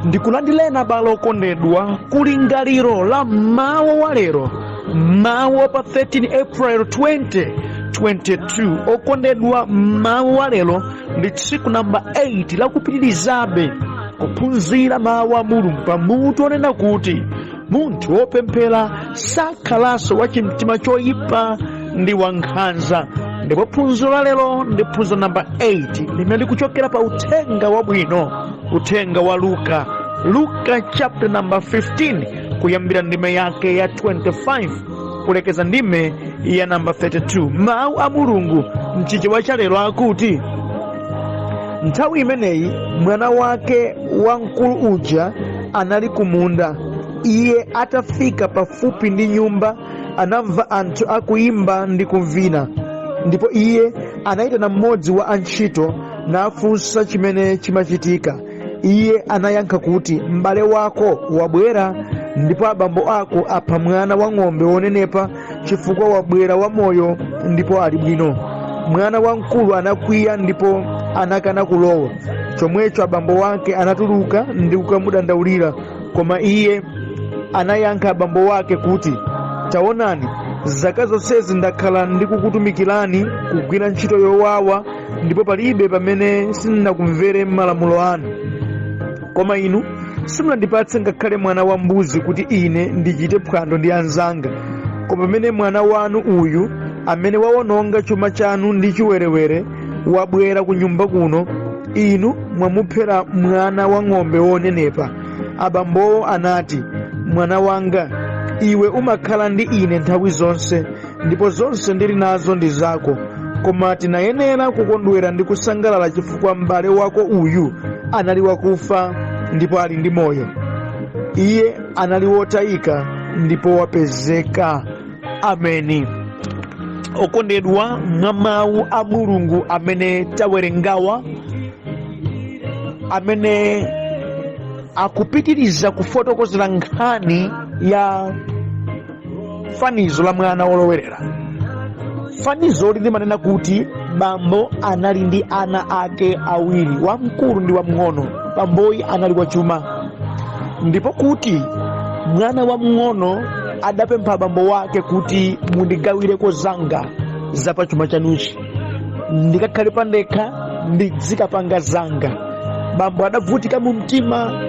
Ndikulandireni abale okondedwa kulingaliro la mmawa wa lero, mmawa pa 13 April 2022. Okondedwa, mmawa wa lero ndi tsiku namba 8 lakupitirizabe kuphunzira mawu a Mulungu pamutu onena kuti munthu wopemphera sakhalanso wachimtima choyipa ndi wankhanza. Ndipo phunziro la lero ndi phunziro namba 8 limene likuchokera pa uthenga wabwino, uthenga wa Luka, Luka chapter number 15, kuyambira ndime yake ya 25 kulekeza ndime ya namba 32. Mawu a Mulungu mchichewa cha lero akuti, nthawi imeneyi mwana wake wamkulu uja anali kumunda. Iye atafika pafupi ndi nyumba, anamva anthu akuyimba ndi kuvina. Ndipo iye anayitana mmodzi wa antchito nafunsa chimene chimachitika. Iye anayankha kuti, m'bale wako wabwera, ndipo abambo ako apha mwana wa ng'ombe wonenepa, chifukwa wabwera wamoyo ndipo ali bwino. Mwana wamkulu anakwiya ndipo anakana kulowa. Chomwecho abambo wake anatuluka ndi kukamudandaulira. Koma iye anayankha abambo wake kuti, taonani, zaka zonsezi ndakhala ndikukutumikirani, kugwira ntchito yowawa, ndipo palibe pamene sindinakumvere malamulo anu. Koma inu simunandipatse ngakhale mwana wa mbuzi kuti ine ndichite phwando ndi anzanga. Koma pamene mwana wanu uyu, amene wawononga chuma chanu ndi chiwerewere, wabwera ku nyumba kuno, inu mwamuphera mwana wa ng'ombe wonenepa. Abambowo anati, mwana wanga, iwe umakhala ndi ine nthawi zonse, ndipo zonse ndili nazo ndi zako. Koma tinayenera kukondwera ndi kusangalala, chifukwa m'bale wako uyu anali wakufa ndipo ali ndi moyo. Iye anali wotayika ndipo wapezeka. Ameni. Okondedwa, mwa mawu a Mulungu amene tawerengawa, amene akupitiriza kufotokozera nkhani ya fanizo la mwana wolowerera. Fanizoli limanena kuti bambo anali ndi ana ake awiri, wamkulu ndi wamng'ono. Bamboyi anali wachuma, ndipo kuti mwana wamng'ono adapempha bambo wake kuti, mundigawireko zanga zapachuma chanuchi, ndikakhale pandekha, ndidzikapanga zanga. Bambo adavutika mu mtima,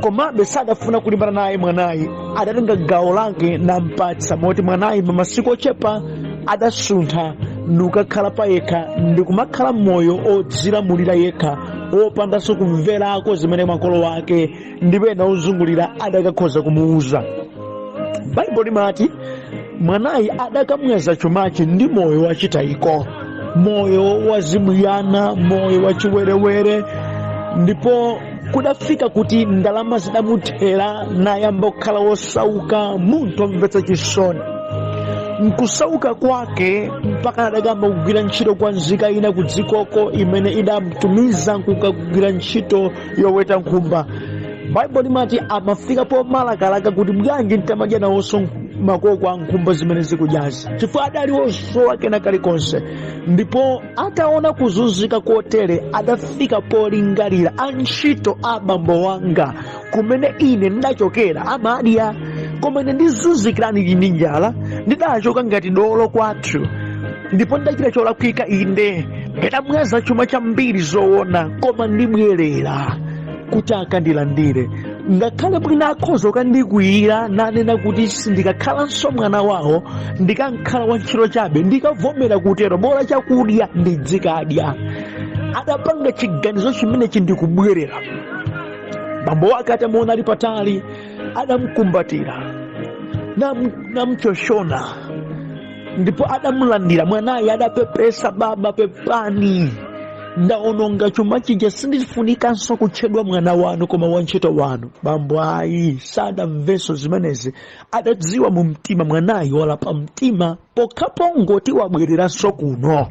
komabe sadafuna kulimbana naye mwanayi. Adatenga gawo lake nampatsa, moti mwanayi pa masiku ochepa adasuntha ndikukakhala payekha ndikumakhala moyo odzilamulira yekha, wopandanso kumverako zimene makolo ake ndi ena ozungulira adakakhoza kumuuza. Baibulo limati mwanayi adakamwaza chumachi ndi moyo wachitayiko, moyo wazibwana, moyo wachiwerewere, ndipo kudafika kuti ndalama zidamuthera nayamba kukhala wosauka, munthu omvetsa chisoni. Mkusauka kwake mpaka adakamba kugwira ntchito kwa nzika ina ku dzikoko imene idamtumiza kukagwira ntchito yoweta nkhumba. Baibulo limati amafika pomalakalaka kuti bwanji ntamadya nawonso makoko a nkhumba zimene zikudyazi, chifukwa adali osowa kena kalikonse. Ndipo ataona kuzunzika kotere, adafika polingalira, antchito a bambo wanga kumene ine ndidachokera amadya, koma ine ndizunzikirani ndi njala. Ndidachoka ngati dolo kwathu ndipo ndidachita cholakwika, inde ndidamwaza chuma chambiri zoona, koma ndibwerera kuti akandilandire, ngakhale mwina akhoza kukandikwiyira nanena kuti sindikakhalanso mwana wawo, ndikankhala wantchito chabe, ndikavomera kutero, bola chakudya ndidzikadya. Adapanga chiganizo chimenechi ndikubwerera. Bambo wake atamuona ali patali, adamkumbatira namchoshona ndipo adamulandira mwanayi. Adapepesa, baba pepani, ndaononga chuma chija, sindifunikanso kutchedwa mwana wanu koma wantchito wanu. Bambo ayi, sadamvenso zimenezi. Adadziwa mu mtima mwanayi walapa mtima, pokhapo ngoti wabwereranso kuno.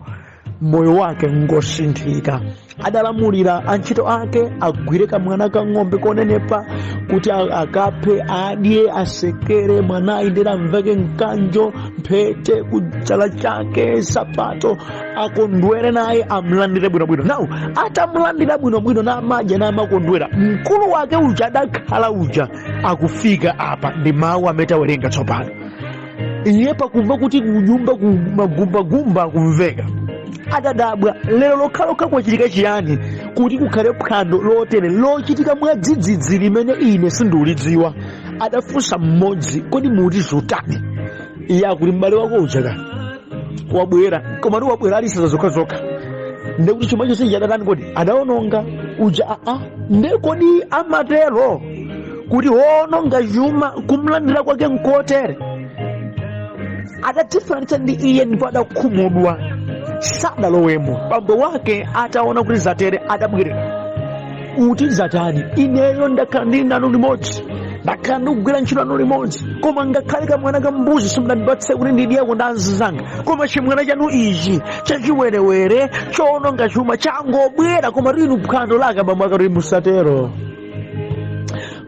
Moyo wake ngosinthika. Adalamulira antchito ake agwire kamwana ka ng'ombe konenepa kuti akaphe, adye, asekere mwanayi, ndera amveke mkanjo, mphete kuchala chake, sapato, akondwere naye, amlandire bwinobwino. Nawu atamlandira bwinobwino, namadya namakondwera, mkulu wake uja adakhala uja akufika apa ndi mawu amene tawerenga tsopano. Iye pakumva kuti kunyumba magumbagumba akumveka, adadabwa, lero lokhalokha kwachitika chiyani kuti kukhale phwando lotere lochitika mwadzidzidzi limene ine sindiulidziwa? Adafunsa mmodzi, kodi muti zotani? Iye akuti, m'bale wako uja ka wabwera, komatu wabwera ali sanza zokhazokha, ndekuti chuma chonse chadatani kodi adaononga uja. Aa, nde kodi amatero kuti woononga chuma kumlandira kwake nkotere? Adadzifananitsa ndi iye ndipo adakhumudwa, sadalowemo. Bambo wake ataona kuti zatere, adabwerera uti, zatani? Ineyo ndakhala ndili nanu limodzi, ndakhala ndikugwira ntchito nanu limodzi, koma ngakhale kamwana ka mbuzi simunandipatse kuti ndidyeko ndi anzanga. Koma chimwana chanu ichi chachiwerewere choononga chuma changobwera, koma inu phwando lake. Abambo akati, musatero,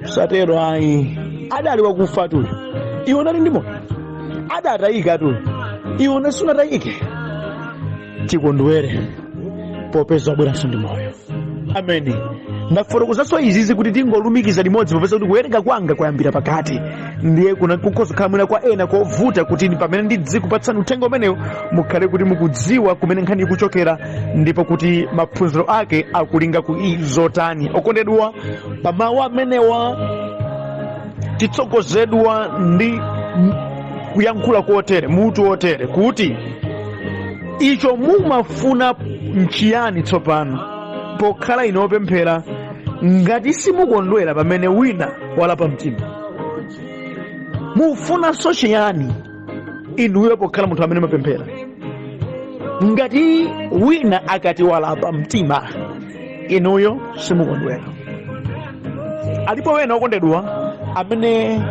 musatero ayi. Adali wakufa tuyo, iwe unali ndi moyo. Adatayika tuyo, iwe unasunatayike. Tikondwere popeza wabweranso ndi moyo. Ameni. Ndafotokozanso izizi kuti tingolumikiza limodzi, popeza kuti kuwerenga kwanga kwayambira pakati, ndiye kuna kukhoza kukhala mwina kwa ena kovuta kuti pamene ndidzikupatsani uthenga umenewo mukhale kuti mukudziwa kumene nkhani ikuchokera ndipo kuti maphunziro ake akulinga ku zotani. Okondedwa, pa mawu amenewa titsogozedwa ndi kuyankhula kotere, mutu wotere, kuti icho mumafuna nchiyani tsopano, pokhala inu opemphera, ngati simukondwera pamene wina walapa mtima? Mufunanso chiyani inuyo, pokhala munthu amene mapemphera, ngati wina akati walapa mtima inuyo simukondwera? Alipo wena, okondedwa, amene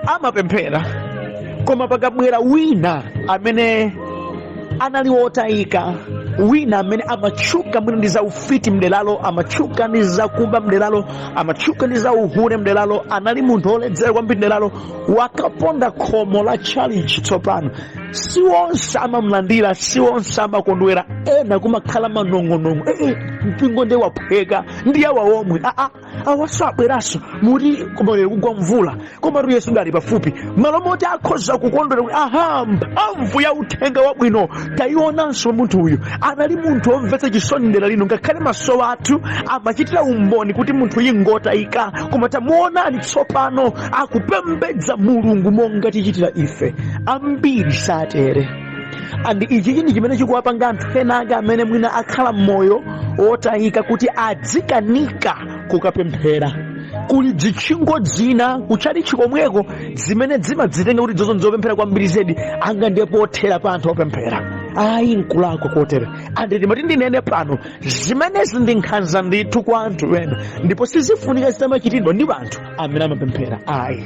amapemphera, koma pakabwera wina amene anali wotayika, wina amene amatchuka mwina ndi zaufiti mderalo, amatchuka ndi zakuba mderalo, amatchuka ndi zauhule mderalo, anali munthu woledzera kwambiri mderalo, wakaponda khomo la tchalichi tsopano, si onse amamlandira, si onse amakondwera. Ena kumakhala manong'onong'o, ee, mpingo ndiye waphweka ndi awa omwe, aa, awaso abweranso muti, koma lero kugwa mvula, komatu Yesu dali pafupi. Malo moti akhoza kukondwera kuti aha, mphamvu ya uthenga wabwino tayionanso munthu uyu, anali munthu womvetsa chisoni dera lino, ngakhale maso athu amachitira umboni kuti munthu uyu ngotayika, koma tamuonani tsopano akupembedza Mulungu monga tichitira ife. Ambiri satere, and ichi ndi chimene chikuwapanga anthu ena ake amene mwina akhala moyo wotayika kuti adzikanika kukapemphera. Kuli zitchingo zina kutchalichi komweko zimene zimadzitenga kuti zozo nzopemphera kwambiri zedi, anga ndiye pothera pa anthu opemphera. Ayi, nkulakwa kotere. And ndimati ndinene pano, zimenezi ndi nkhanza ndithu kwa anthu ena, ndipo sizifunika zitamachitidwa ndi anthu amene amapemphera ayi.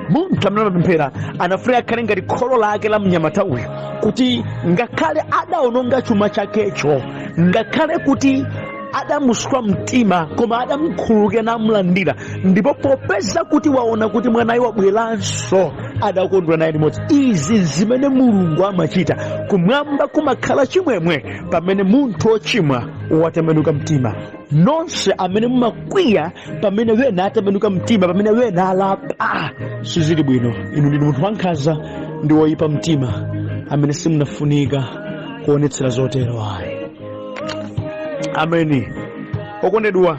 Munthu amene amapemphera anafunika akhale ngati kholo lake la mnyamata uyu, kuti ngakhale adaononga chuma chakecho, ngakhale kuti adamuswa mtima, koma adamkhululukira namulandira, ndipo popeza kuti waona kuti mwanayo wabweranso, adakondwera naye limodzi. Izi zimene Mulungu amachita kumwamba, kumakhala chimwemwe pamene munthu wochimwa watembenuka mtima. Nonse amene mumakwiya pamene wena atembenuka mtima, pamene wena alapa, sizili bwino. Inu ndinu munthu wankhanza ndi woyipa mtima amene simunafunika kuonetsera zotero ayi. Ameni. Okondedwa,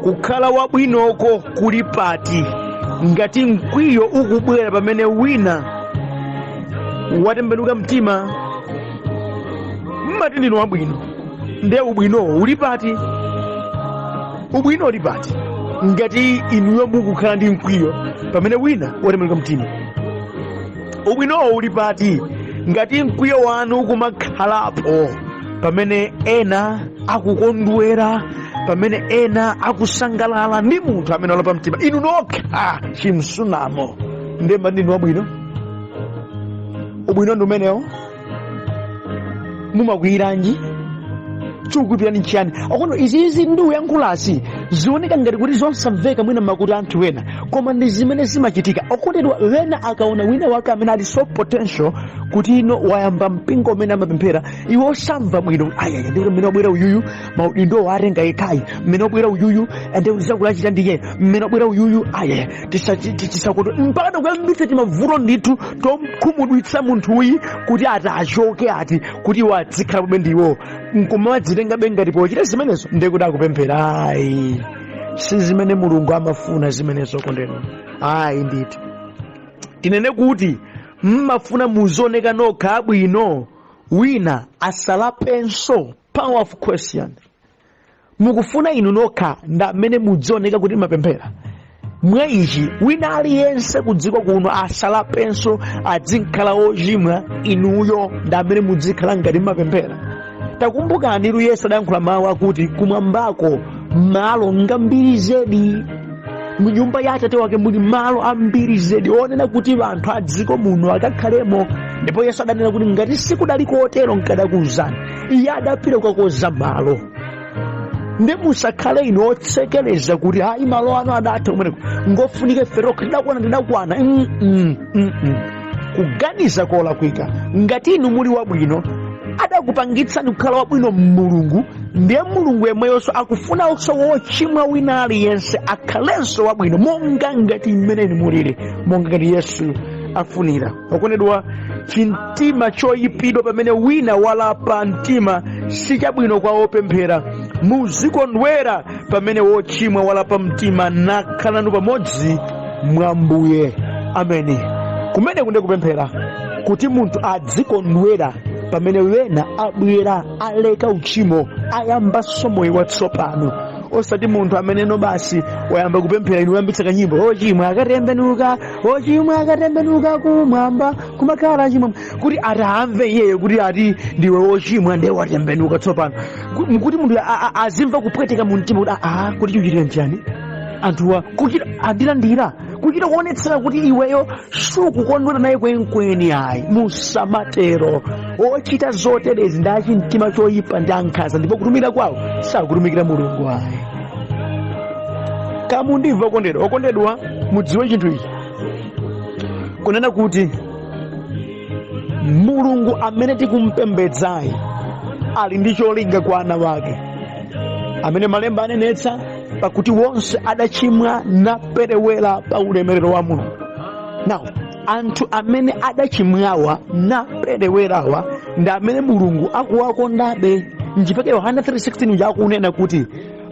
kukhala wabwinoko kuli pati ngati mkwiyo ukubwera pamene wina watembenuka mtima? Mmati ndinu wabwino, ndiye ubwinowo uli pati? Ubwino uli pati ngati inuyo mukukhala ndi mkwiyo pamene wina watembenuka mtima? Ubwinowo uli pati ngati mkwiyo wanu ukumakhalapo pamene ena akukondwera, pamene ena akusangalala ndi munthu amene walapa mtima, inu nokha chimsunamo? Ndiye mmati ndinu wabwino? Ubwino ndi umenewo? Mumakwiyiranji? Chikukuipirani nchiyani? Okondedwa, izizi ndikuyankhulazi zioneka ngati kuti zosamveka mwina makutu anthu ena, koma ndi zimene zimachitika. Okondedwa, wena akaona wina wake amene ali so potential kuti ino wayamba mpingo umene amapemphera, iwo osamva bwino, ayaya, ndikuti mmene wabwera uyuyu maudindo watenga yekhayi, mmene wabwera uyuyu ende zakulachita ndiye, mmene wabwera uyuyu, ayaya, tisakuti mpaka kuyambitsa timavuto ndithu tomkhumudwitsa munthuyi kuti ati achoke, ati kuti iwo adzikhala pobe ndiwo nkumadzitengabe ngati pochita zimenezo ndiye kuti akupemphera. Ayi, si zimene Mulungu amafuna zimenezo, okondedwa, ayi ndithu. Tinene kuti mmafuna muzioneka nokha abwino, wina asalapenso? Powerful question. Mukufuna inu nokha ndi amene mudzioneka kuti mapemphera, mwa ichi wina aliyense kudziko kuno asalapenso, adzikhala ochimwa, inuyo ndi amene mudzikhala ngati mapemphera? Takumbukani, Yesu adayankhula mawu akuti kumwambako malo ngambiri zedi, mu nyumba ya Atate wake muli malo ambiri zedi onena kuti anthu a dziko muno akakhalemo. Ndipo Yesu adanena kuti ngati sikudali kotero nkadakuwuzani. Iye adapita kukakonza malo. Ndi musakhale inu otsekereza kuti hayi, malo ano adatha kumeneko, ngofunika ife tokha, tidakwana, tidakwana. Kuganiza kolakwika. Ngati inu muli wabwino, adakupangitsani kukhala wabwino Mulungu, ndiye Mulungu yemweyonso akufunanso wochimwa wina aliyense akhalenso wabwino monga ngati mmene inu mulili, monga ngati Yesu afunira. Okondedwa, chimtima choyipidwa pamene wina walapa mtima sichabwino kwa opemphera. Muzikondwera pamene wochimwa walapa mtima nakhala nanu pamodzi mwa Mbuye. Ameni. Kumene kunde kupemphera kuti munthu adzikondwera pamene wena abwera, aleka uchimo, ayambanso moyo watsopano, osati munthu ameneno basi wayamba kupemphera, inu uyambitsa kanyimbo, "Ochimwa akatembenuka, ochimwa akatembenuka, kumwamba kumakhala chimwemwe," kuti ati amve iyeyo kuti ati ndiwe wochimwa ndiye watembenuka tsopano. Kuti munthu azimva kupweteka mu mtima kuti aa, kuti chikuchitika nchani, anthuwa kuchita andilandira, kuchita kuonetsera kuti iweyo sukukondwera naye kwenikweni. Ayi, musamatero. Ochita zoterezi ndi achimtima choyipa ndi ankhanza, ndipo kutumikira kwawo sakutumikira Mulungu ayi. Kamundimva, okondedwa? Okondedwa, mudziwe chinthu ichi, kunena kuti Mulungu amene tikumpembedzayi ali ndi cholinga kwa ana wake, amene malemba anenetsa, pakuti wonse adachimwa naperewera pa ulemerero wa Mulungu. Now, anthu amene adachimwawa naperewerawa ndi amene Mulungu akuwakondabe. Nchifukwa Yohana 3:16 uja akunena kuti,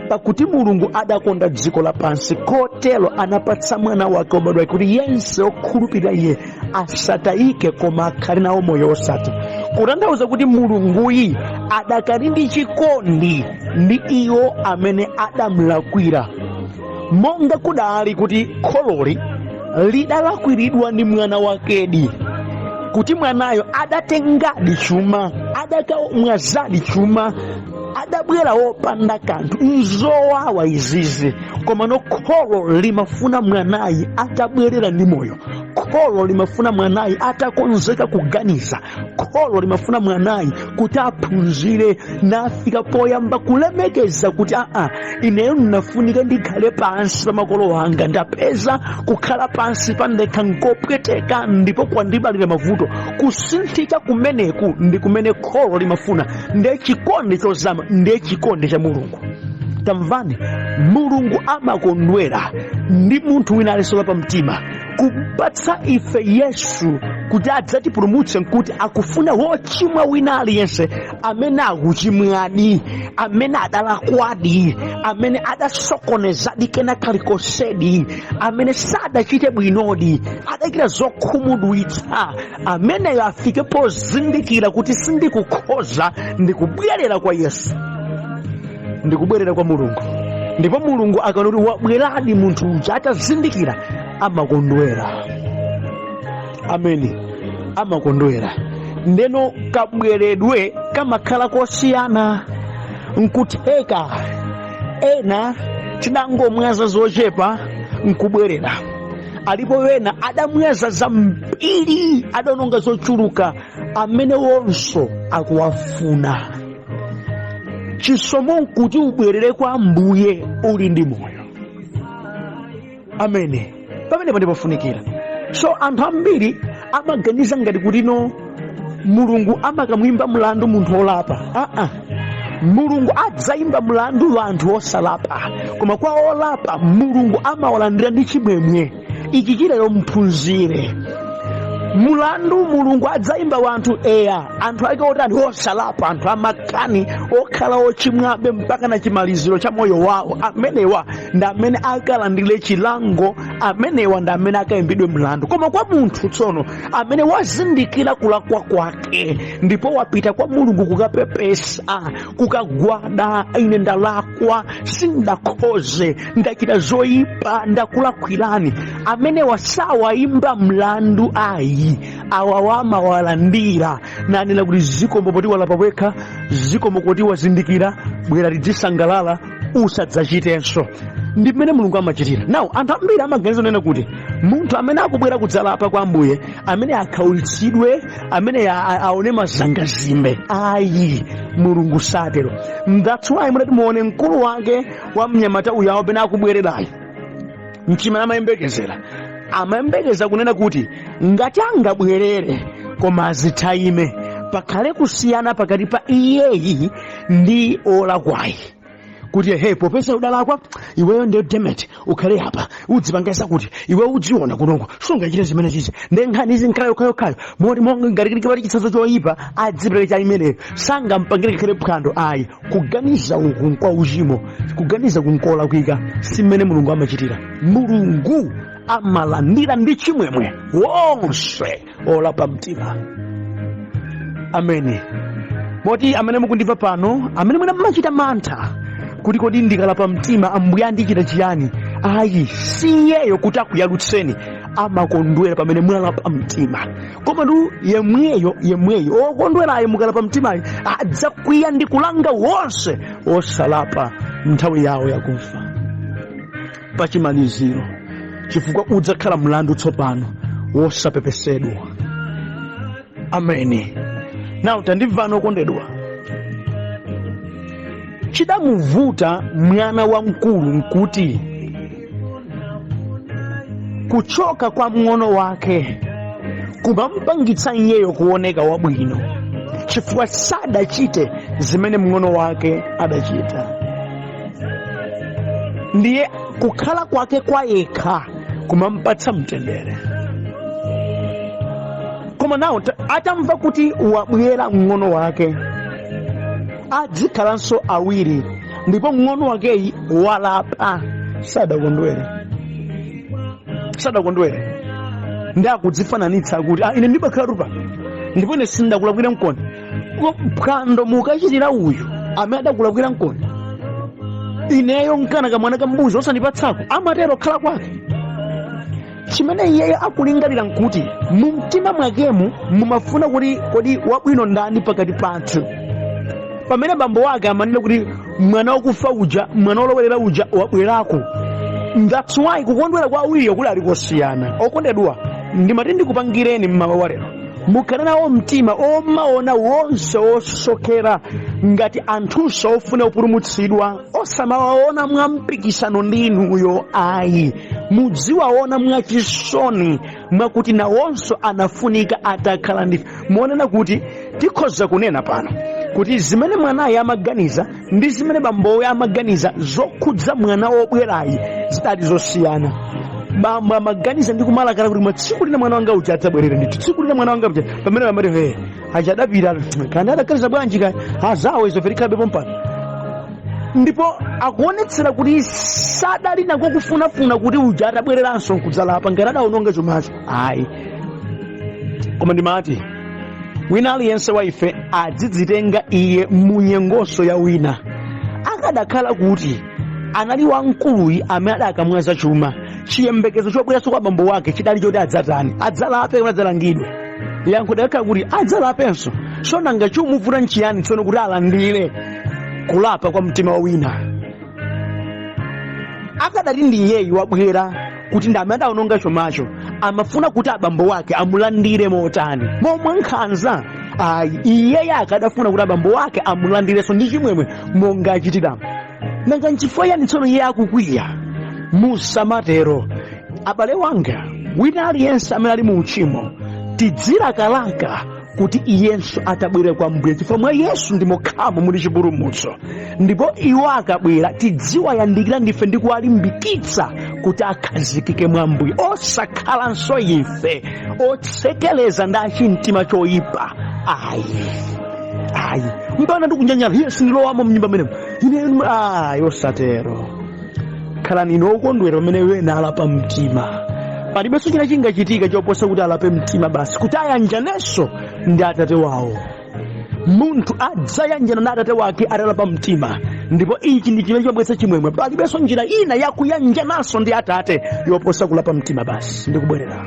"Pakuti Mulungu adakonda dziko lapansi kotero anapatsa mwana wake wobadwa, kuti yense okhulupirira iye asatayike koma akhale nawo moyo wosatha." Kutanthauza kuti Mulunguyi adakali ndi chikondi ndi iwo amene adamlakwira, monga kudali kuti khololi lidalakwiridwa ndi mwana wakedi, kuti mwanayo adatengadi chuma, adakamwazadi chuma, adabwera wopanda kanthu. Nzowawa izizi, koma no, kholo limafuna mwanayi atabwerera ndi moyo. Kholo limafuna mwanayi atakonzeka kuganiza. Kholo limafuna mwanayi kuti aphunzire nafika poyamba kulemekeza kuti aa, ineyo ndinafunika ndikhale pansi pa makolo anga, ndapeza kukhala pansi pa ndekha nkopweteka ndipo kwandibalira mavuto. Kusinthika kumeneku ndi kumene kholo limafuna, ndiye chikondi chozama, ndiye chikondi cha Mulungu. Tamvani, Mulungu amakondwera ndi munthu wina aliyense pa mtima. Kupatsa ife Yesu kuti adzatipulumutse nkuti akufuna wochimwa wina aliyense amene akuchimwadi, amene adalakwadi, amene adasokonezadi kena kalikonsedi, amene sadachite bwinodi, adachita zokhumudwitsa, ameneyo afike pozindikira kuti sindikukhoza, ndikubwerera kwa Yesu, ndikubwerera kwa Mulungu. Ndipo Mulungu akaona kuti wabweradi munthu uja atazindikira, amakondwera. Ameni, amakondwera. Ndeno kabweredwe kamakhala kosiyana. Nkutheka ena tidangomwaza zochepa nkubwerera. Alipo wena adamwaza zambiri, adaononga zochuluka, amene wonso akuwafuna. Chisomo nkuti ubwerere kwa Ambuye uli ndi moyo. Amene pamenepo ndipofunikira. So anthu ambiri amaganiza ngati kuti no, Mulungu amakamwimba mlandu munthu olapa. Aa, Mulungu adzayimba mlandu anthu osalapa, koma kwa olapa Mulungu amawalandira ndi chimwemwe. Ichi chilero mphunzire. Mulandu Mulungu adzayimba wanthu, eya, anthu ake otani? Osalapa, anthu amakani, okhala ochimwabe mpaka na chimaliziro cha moyo wawo. Amenewa ndi amene akalandire chilango, amenewa ndi amene akayimbidwe mlandu. Koma kwa munthu tsono amene wazindikira kulakwa kwake ndipo wapita kwa Mulungu kukapepesa, kukagwada, "Ine ndalakwa, sindakhoze, ndachita zoyipa, ndakulakwirani," amenewa sawayimba mlandu ayi. Awawa amawalandira nanena kuti, "Zikomo poti walapa wekha, zikomo kuti wazindikira, bwera tidzisangalala, usadzachitenso." Ndi mmene Mulungu amachitira nawo. Anthu ambiri amaganiza nena kuti munthu amene akubwera kudzalapa kwa Ambuye, amene akhaulitsidwe, amene aone mazangazimbe. Ayi, Mulungu satero. That's why mutati muone mkulu wake wa mnyamata uyu amene akubwererayo, mchimene amayembekezera, amayembekeza kunena kuti ngati angabwerere koma azithaime, pakhale kusiyana pakati pa iyeyi ndi olakwayi, kuti, "He, popeza udalakwa iweyo, ndiyo demet, ukhale apa, udzipangisa kuti iwe udziona kunoko sungachite zimene zizi." Nde nkhani izi nkhala yokhayokhayo, moti monga ngati pali chitsanzo choyipa adzipereke cha imeneyo, sangampangire ngakhale phwando ayi. Kuganiza uku nkwa uchimo, kuganiza kunkolakwika. Si mmene Mulungu amachitira. Mulungu amalandira ndi chimwemwe wonse olapa mtima. Amene moti amene mukundimva pano, amene mwina mmachita mantha kuti, "Kodi ndikalapa mtima Ambuye andichita chiyani?" Ayi, si iyeyo kuti akuyalutseni. Amakondwera pamene mwalapa mtima. Komatu yemweyo yemweyo okondwerayo mukalapa mtimayo adzakwiya ndi kulanga wonse osalapa nthawi yawo yakufa pachimaliziro, chifukwa udzakhala mlandu tsopano wosapepesedwa. Ameni. Naw tandimvani okondedwa, chidamuvuta mwana wamkulu nkuti kuchoka kwa mng'ono wake kumampangitsa iyeyo kuoneka wabwino, chifukwa sadachite zimene mng'ono wake adachita. Ndiye kukhala kwake kwa yekha kumampatsa mtendere. Koma nawo atamva kuti wabwera mng'ono wake, adzikhalanso awiri, ndipo mng'ono wakeyi walapa, sadakondwere, sadakondwere. Ndi akudzifananitsa kuti, "Ah, ine ndibakhala pano ndipo ine sindakulakwira mkoni. Phwando mukachitira uyu amene adakulakwira mkoni, ineyo nkana kamwana kambuzi osandipatsako." Amatero khala kwake. Chimene iyeyo akulingalira nkuti mu mtima mwakemu mumafuna kuti, kodi wabwino ndani pakati pathu? Pamene bambo wake amanena kuti mwana wakufa uja, mwana wolowerera uja wabwerako. That's why kukondwera kwa awiriyo kuli ali kosiyana. Okondedwa, ndimati ndikupangireni mmawa wa lero, mukhale nawo mtima omaona wonse osokera ngati anthunso ofuna kupulumutsidwa, osamawaona mwa mpikisano ndi inuyo ayi. Mudziwaona mwachisoni, mwakuti nawonso anafunika atakhala ndife. Muonena kuti tikhoza kunena pano kuti zimene mwanayi amaganiza ndi zimene bambowe amaganiza zokhudza mwana wobwerayi zidali zosiyana. Bambo amaganiza ndi kumalakala kuti, "Tsiku lina mwana wanga uja adzabwerere ndithu, tsiku lina mwana wanga uja." Pamene amati, "He, aja adapita, kandi adaganiza bwanji, kaya azawo izo felikhabe pompano." Ndipo akuonetsera kuti sadali nako kufunafuna kuti uja atabwereranso nkudzalapa ngati adawononga chumacho ayi. Koma ndimati wina aliyense wa ife adzidzitenga iye munyengonso ya wina. Akadakhala kuti anali wamkuluyi amene adakamwaza chuma, chiyembekezo chobweranso kwa bambo wake chidali choti adzatani? Adzalape kapena adzalangidwe? Yankho lidakhala kuti adzalapenso. So nanga chumuvuta nchiyani tsono kuti alandire kulapa kwa mtima wa wina? Akadati ndi iyeyi wabwera Kuti ndi amene adaononga chumacho, amafuna kuti abambo wake amulandire motani? Momwe nkhanza? Ayi, iyeyo akadafuna kuti abambo wake amulandirenso ndi chimwemwe monga achitiramo. Nanga nchifukwa chani tsono iye akukwiya? Musamatero, abale wanga. Wina aliyense amene ali mu uchimo, tidzilakalaka kuti iyenso atabwera kwa Mbuye, chifukwa mwa Yesu ndi mokhamo muli chipulumutso. Ndipo iwo akabwera, tidziwayandikira ndife ndi kuwalimbikitsa kuti akhazikike mwa Mbuye, osakhalanso ife otsekeleza ndi achimtima choyipa, ayi, ayi, mpaka ndikunyanyala, iye sindilowamo mnyumba menemo ine, ayi, osatero. Khalani inu okondwera pamene wena alapa mtima. Palibenso china chingachitika choposa kuti alape mtima basi, kuti ayanjanenso ndi atate wawo. Munthu adzayanjana ndi atate wake atalapa mtima, ndipo ichi ndi chimene chimabweretsa chimwemwe. Palibenso njira ina yakuyanjananso ndi atate yoposa kulapa mtima basi ndi kubwerera.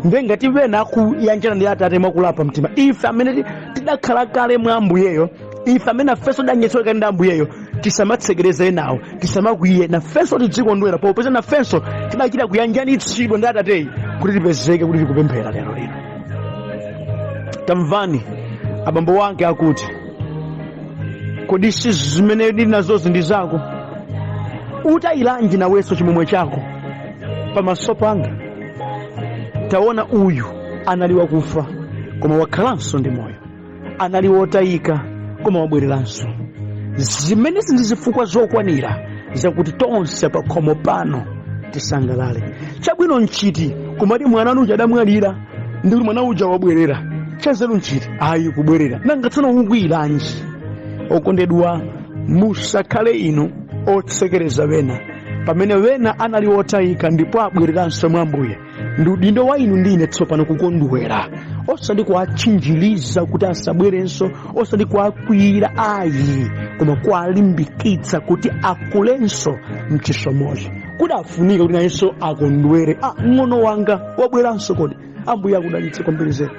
Ndiye ngati wena akuyanjana ndi atate mwakulapa mtima, ife amene tidakhala kale mwa Ambuyeyo, ife amene nafenso tidayanjanitsidwa kale ndi Ambuyeyo, tisamatsekereze enawo, tisamakwiye. Nafenso tidzikondwera popeza nafenso tidachita kuyanjanitsidwa ndi atateyi kuti tipezeke kuti tikupemphera lero lino. Tamvani abambo wake akuti, "Kodi si zimene ndili nazozi ndi zako? Utayilanji nawenso chimwemwe chako pamaso panga? Taona, uyu anali wakufa, koma wakhalanso ndi moyo; anali wotayika, koma wabwereranso." Zimenezi ndi zifukwa zokwanira zakuti tonse pa khomo pano tisangalale. Chabwino nchiti, kumati mwana uja adamwalira ndi kuti mwana uja wabwerera? Chanzeru nchiti? Ayi, kubwerera. Nanga tsono ukwiyiranji? Okondedwa, musakhale inu otsekereza wena pamene wena anali otayika ndipo abwereranso mwa Ambuye. Ndi udindo wa inu ndi ine tsopano kukondwera, osati kuwatchinjiriza kuti asabwerenso, osati kuwakwiyira ayi, koma kuwalimbikitsa kuti akulenso mchisomocho, kuti afunike kuti nayenso akondwere, "Ah, mng'ono wanga wabweranso kodi." Ambuye akudalitse kwambiri zedi.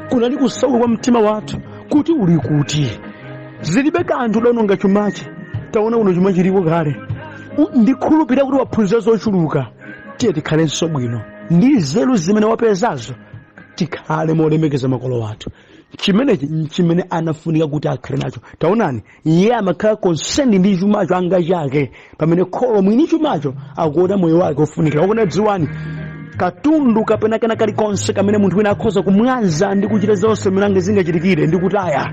Kunali kusauka kwa mtima wathu kuti uli kuti? Zilibe kanthu udaononga chumachi, taona uno chuma chilipo kale. Ndikhulupirira kuti waphunzira zochuluka. Tiye tikhalenso bwino ndi nzeru zimene wapezazo, tikhale molemekeza makolo athu. Chimenechi nchimene anafunika kuti akhale nacho. Taonani, iye amakhala concerned ndi chumacho anga chake, pamene kholo mwini chumacho akuona moyo wake ofunikira. Okona, dziwani, katundu kapena kena kalikonse kamene munthu wina akhoza kumwaza ndi kuchita zonse mmene angazingachitikire ndi kutaya,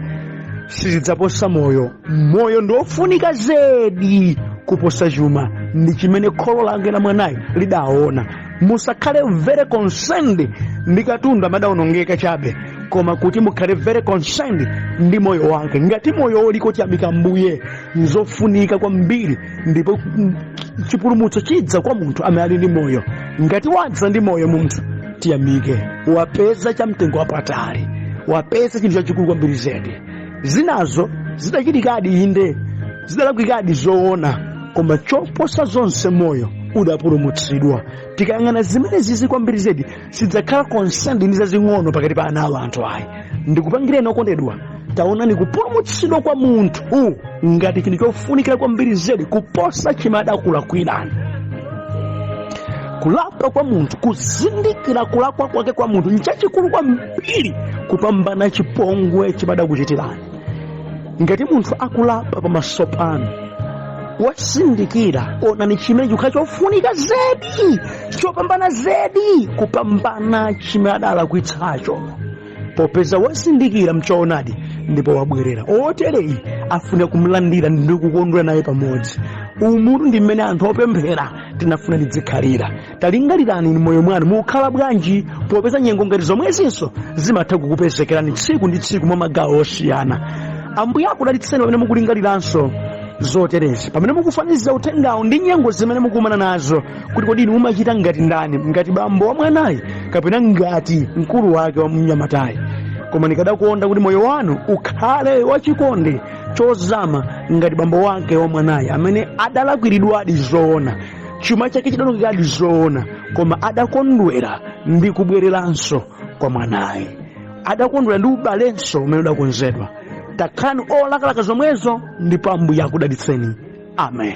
sizidzaposa moyo. Moyo ndi ofunika zedi kuposa chuma. Ndi chimene kholo lake la mwanayo lidaona. Musakhale very concerned ndi katundu amene adawonongeka chabe, koma kuti mukhale very concerned ndi moyo wake. Ngati moyo uliko, tiyamika Mbuye, nzofunika kwambiri. Ndipo chipulumutso chidza kwa munthu amene ali ndi moyo. Ngati wadza ndi moyo munthu, tiyamike, wapeza chamtengo wapatali, wapeza chinthu chachikulu kwambiri zedi. Zinazo zidachitikadi, inde, zidalakwikadi zoona, koma choposa zonse moyo udapulumutsidwa. Tikayang'ana zimene zizi kwambiri zedi, sidzakhala concerned ndi zazing'ono pakati pa ana awo anthu ayi. Ndikupangireni, okondedwa, taonani kupulumutsidwa kwa munthu ngati chinthu chofunikira kwambiri zedi kuposa chimene adakulakwirani. Kulapa kwa munthu, kuzindikira kulakwa kwake kwa munthu, nchachikulu kwambiri kupambana chipongwe chimadakuchitirani. Ngati munthu akulapa pamaso panu, wasindikira, onani chimene chikhala chofunika zedi, chopambana zedi kupambana chimene adalakwitsacho, popeza wasindikira mchoonadi ndipo wabwerera. Otereyi afuna kumlandira ndi kukondwera naye pamodzi. Umutu ndi mmene anthu opemphera tinafuna tidzikhalira. Talingalirani moyo mwanu mukhala bwanji, popeza nyengo ngati zomwezinso zimatha kukupezekerani tsiku ndi tsiku mwa magawo osiyana. Ambuye akudalitseni pamene mukulingaliranso zoterezi, pamene mukufanizira uthengawo ndi nyengo zimene mukumana nazo, kuti kodi inu mumachita ngati ndani, ngati bambo wa mwanayi kapena ngati mkulu wake wa mnyamatayi? Koma ndikadakonda kuti moyo wanu ukhale wachikondi chozama ngati bambo wake wa mwanayi, amene adalakwiridwadi zoona, chuma chake chidawonongekadi zoona, koma adakondwera ndi kubwereranso kwa mwanayi, adakondwera ndi ubalenso umene udakonzedwa. Takhalani olakalaka zomwezo, ndipo Ambuye akudalitseni. Amen.